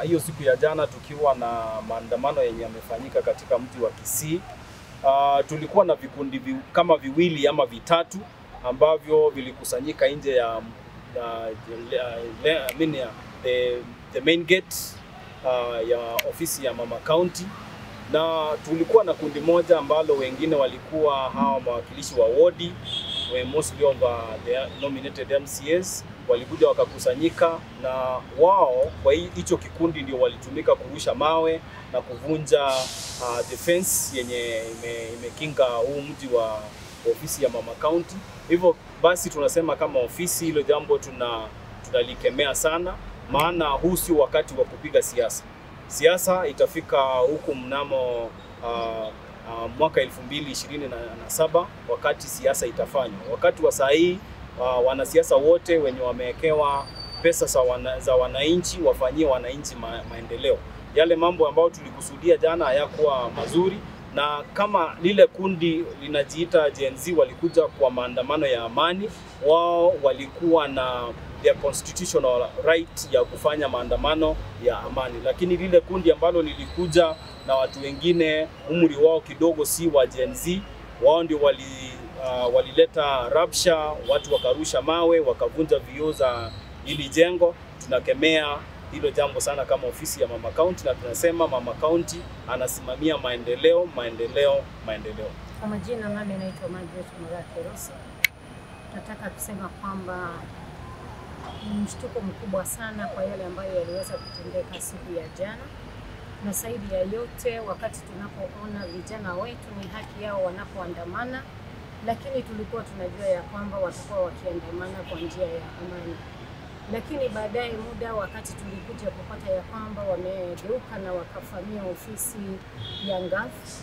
Hiyo siku ya jana tukiwa na maandamano yenye yamefanyika katika mji wa Kisii, tulikuwa na vikundi kama viwili ama vitatu ambavyo vilikusanyika nje ya the main gate ya ofisi ya Mama County, na tulikuwa na kundi moja ambalo wengine walikuwa hawa mawakilishi wa wodi, mostly of the nominated MCAs, walikuja wakakusanyika, na wao kwa hicho kikundi ndio walitumika kurusha mawe na kuvunja the fence yenye imekinga huu mji wa ofisi ya Mama County. Hivyo basi tunasema kama ofisi hilo jambo tunalikemea sana, maana huu sio wakati wa kupiga siasa. Siasa itafika huku mnamo mwaka 2027 wakati siasa itafanywa. Wakati wa saa hii wanasiasa wote wenye wamewekewa pesa za wananchi wafanyie wananchi maendeleo. Yale mambo ambayo tulikusudia jana hayakuwa mazuri, na kama lile kundi linajiita Gen Z walikuja kwa maandamano ya amani, wao walikuwa na their constitutional right ya kufanya maandamano ya amani. Lakini lile kundi ambalo lilikuja na watu wengine umri wao kidogo si wa Gen Z, wao ndio walileta rabsha, watu wakarusha mawe, wakavunja vioo za hili jengo. Tunakemea hilo jambo sana kama ofisi ya Mama County, na tunasema Mama County anasimamia maendeleo, maendeleo, maendeleo. Kwa majina mimi naitwa Margaret Murakerosi. Nataka kusema kwamba ni mshtuko mkubwa sana kwa yale ambayo yaliweza kutendeka siku ya jana, na zaidi ya yote wakati tunapoona vijana wetu ni haki yao wanapoandamana, lakini tulikuwa tunajua ya kwamba watakuwa wakiandamana kwa njia ya amani. Lakini baadaye muda wakati tulikuja kupata ya kwamba wamegeuka na wakafamia ofisi ya NGAAF,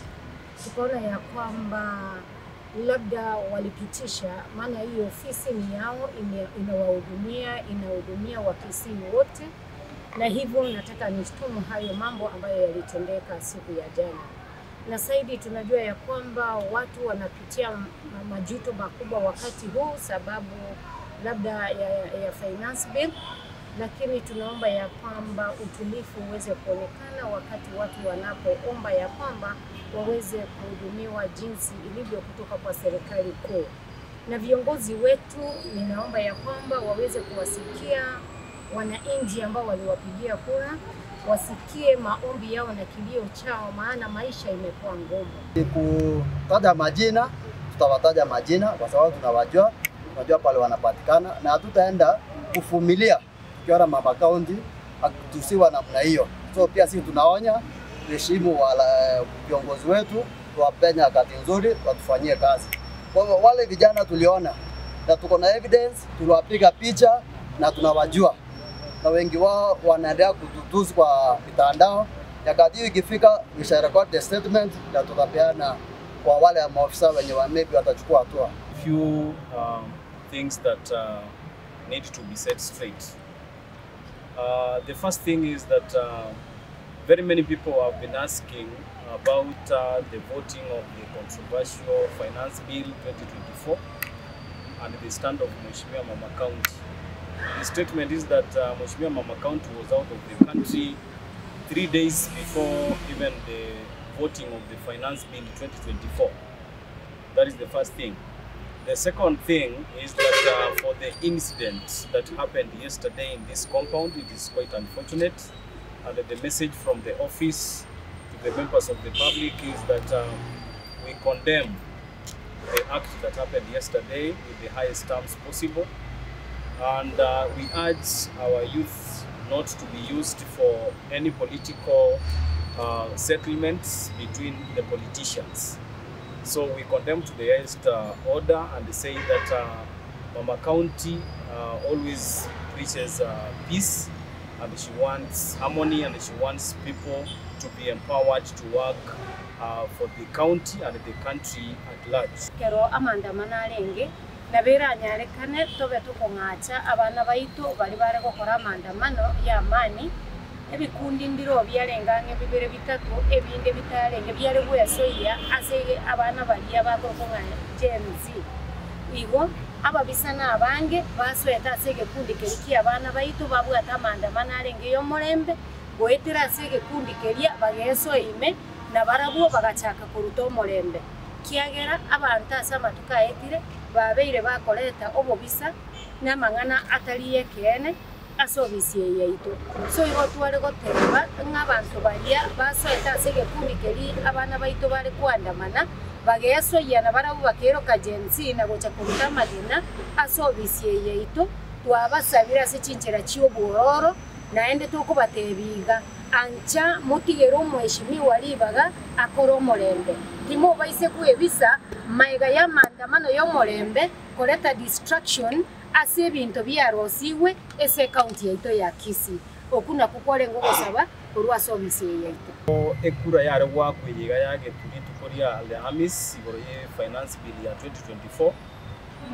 tukaona ya kwamba labda walipitisha, maana hii ofisi ni yao, inawahudumia, inahudumia Wakisii wote, na hivyo nataka nishtumu hayo mambo ambayo yalitendeka siku ya jana. Na zaidi tunajua ya kwamba watu wanapitia majuto makubwa wakati huu sababu labda ya finance bill, lakini tunaomba ya kwamba utulivu uweze kuonekana wakati watu wanapoomba ya kwamba waweze kuhudumiwa jinsi ilivyo kutoka kwa serikali kuu. Na viongozi wetu ninaomba ya kwamba waweze kuwasikia wananchi ambao waliwapigia kura, wasikie maombi yao na kilio chao, maana maisha imekuwa ngumu. Kutaja majina, tutawataja majina kwa sababu tunawajua, tunajua pale wanapatikana, na hatutaenda kuvumilia tukiona Mama County akitusiwa namna hiyo. So pia sisi tunaonya, tuheshimu viongozi wetu, tuwape nyakati nzuri, watufanyie kazi. Kwa hivyo wale vijana tuliona na tuko na evidence, tuliwapiga picha na tunawajua, na wengi wao wanaendelea kututusi kwa mitandao. Nyakati hiyo ikifika, we shall record the statement na tutapeana kwa wale maofisa wenye maybe watachukua hatua. Few things that need to be set straight. The first thing is that very many people have been asking about the voting of the controversial Finance Bill 2024 and the stand of Mheshimiwa Mama County. The statement is that Mheshimiwa Mama County was out of the country 3 days before even the voting of the Finance Bill 2024. That is the first thing. The second thing is that for the incident that happened yesterday in this compound, it is quite unfortunate. And the message from the office to the members of the public is that we condemn the act that happened yesterday with the highest terms possible. And we urge our youth not to be used for any political settlements between the politicians. So we condemn to the highest order and say that Mama County always preaches peace, and she wants harmony, and she wants people to be empowered to work for the county and the country at large. Kero amandamano arenge nabera nyarekane tobe tukong'acha abana baitu bari bare gokora amandamano ya amani, ebikundi mbiro byarengang'e bibere bitatu ebinde bitarenge byare gwesoia ase abana baria bakorokong'a Gen Z. Igo ababisana abange basweta ase egekundi keri kia abana baitu babwata amandamano arenge y'omorembe. Goetera ase egekundi keria bagesoa ime na barabwo bagachaka koruta omorembe. Kiagera abantu ase amatuko aetire babeire bakoreta obobisa n'amang'ana atari ekeene ase obisi eye yaito. So igo tware goteba ng'a abantu baria basoete ase egekundi keria abana baito bare koandamana bagesoyia na barabwo bakeroka Gen Z na gocha koruta amagena ase obisi eye yaito. Twabasabire ase chinchera chi'obwororo naende tokobatebiga ancha mutigere omweshimiwa ribaga akore omorembe. Timobaise kwebisa maega ya maandamano y'omorembe koreta distraction ase ebinto biarosiwe ase county yaito ya Kisii. Oku nakwo kwarenge ogosaba korwa ase obisi eye yaito. Ekura yare gwakweyega yageturi tukoria Alhamis igoro ye finance bill ya 2024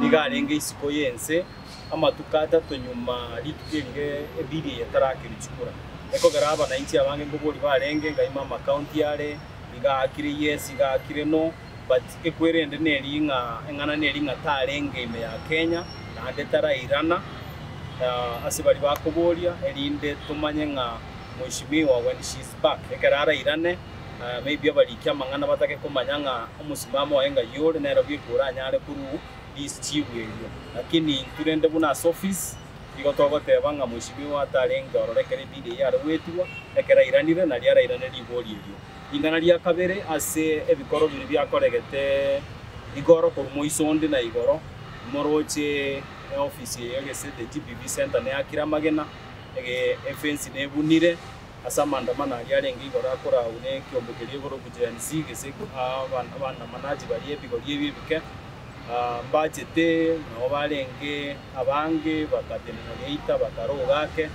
nigarenge isiko yense amatuko atatu nyuma ritukerire ebili yatarakiri chikura ekogera abananchi abange ngobori barenge ngaima amacounty yare igakire yes igakire no but ekwerende neri ng'a eng'ana neri ng'a tarenge ime ya Kenya naende tarairana ase bari bakoboria erinde tumanye ng'a mheshimiwa when she's back ekera arairane maybe abariki amang'ana batake komanya ng'a omosimamo waye ng'a yore nero bwekura anyare kuru this chiwerio lakini turende buna office igo togoteba ng'a mheshimiwa atarenge ororekere bili yare gwetiwa ekera iranire na riarairane ribori erio ingana ria kabere ase ebikoro biri byakoregete igoro korumoisonde na igoro moroche office yegese the GBV center ne akira magena ege efence nebunire ase amandamano aria arenge igoro akora une kiombo keria igoro Gen Z gese abandamanaji baria ebigori ebi ebike mbachete nabo barenge abange bakatenena geita bakarogake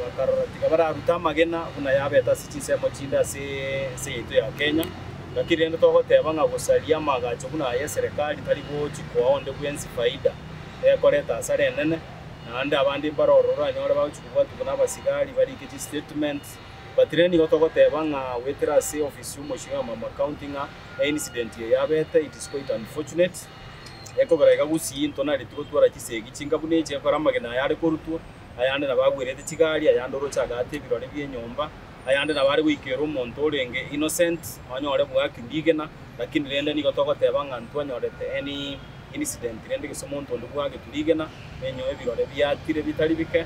bakarora tiga bararuta amagena buna yabeta ase chinsemo chinde ase ense yaito ya Kenya. Lakini rende togoteba ng'a gosaria amagacho buna aya eserekari tari gochi koa onde bwensi faida ekoreta asara enene naende abande mbarororo anyore bagochi kobwatwa na abasigari barike chistatement but rende nigo togoteba ng'a wetera ase office y'omoshinga mama county ng'a incident eye yabete it is quite unfortunate ekogera iga gusii ntonare tigotwara chisegi chinga buna echi ekora amagena aya are korutwa ayande nabagwerete chigari ayande oroche agate ebirore bia enyomba ayande nabare goikera omonto orenge innocent onyore bwaki ndigena lakini rende nigo togoteba ng'a ntwanyorete any incident rende gose omonto onde bwageturigena enyo ebirore biatire bitari bike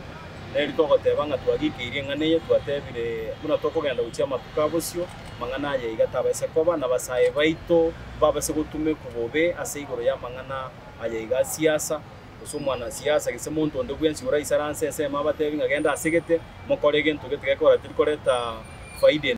neri togoteba ng'a twagikeirie eng'ana eye twatebire buna tokogenda gochia amatuko abosio mang'ana aya iga tabase koba na basae baito babase gotumeka bobe ase igoro ya mang'ana aya iga siasa gose omwana siasa gese omonto onde bwensi oraisaranse ensemo abatebi ng'a genda asegete mokore egento gete gekora tirikoreta faida.